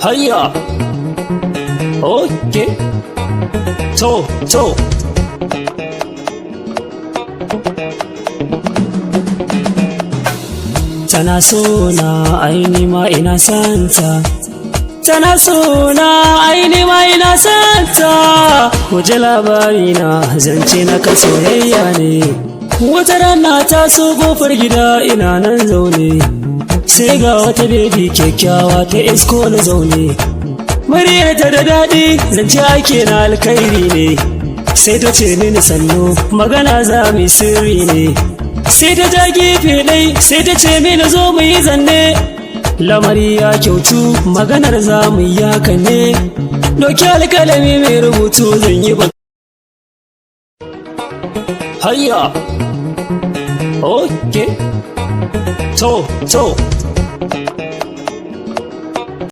Hayya. Okay. To, to. Tana so na, aini ma ina santa. Tana so na, aini ma ina santa. Ku ji labari na, zance na kan soyayya ne. Wata rana ta so kofar gida, ina nan zaune. Sai ga wata baby kyakkyawa ta isko na zaune. Muryarta da daɗi, zance ake na alkhairi ne. Sai ta ce mini sannu, magana za mu sirri ne. Sai ta ja gefe ɗai, sai ta ce mini zo mu yi zanne. Lamari ya kyautu, maganar za mu yi haka ne. Doki alkalami mai rubutu, zan yi ba. Hayya. Okay. To, to.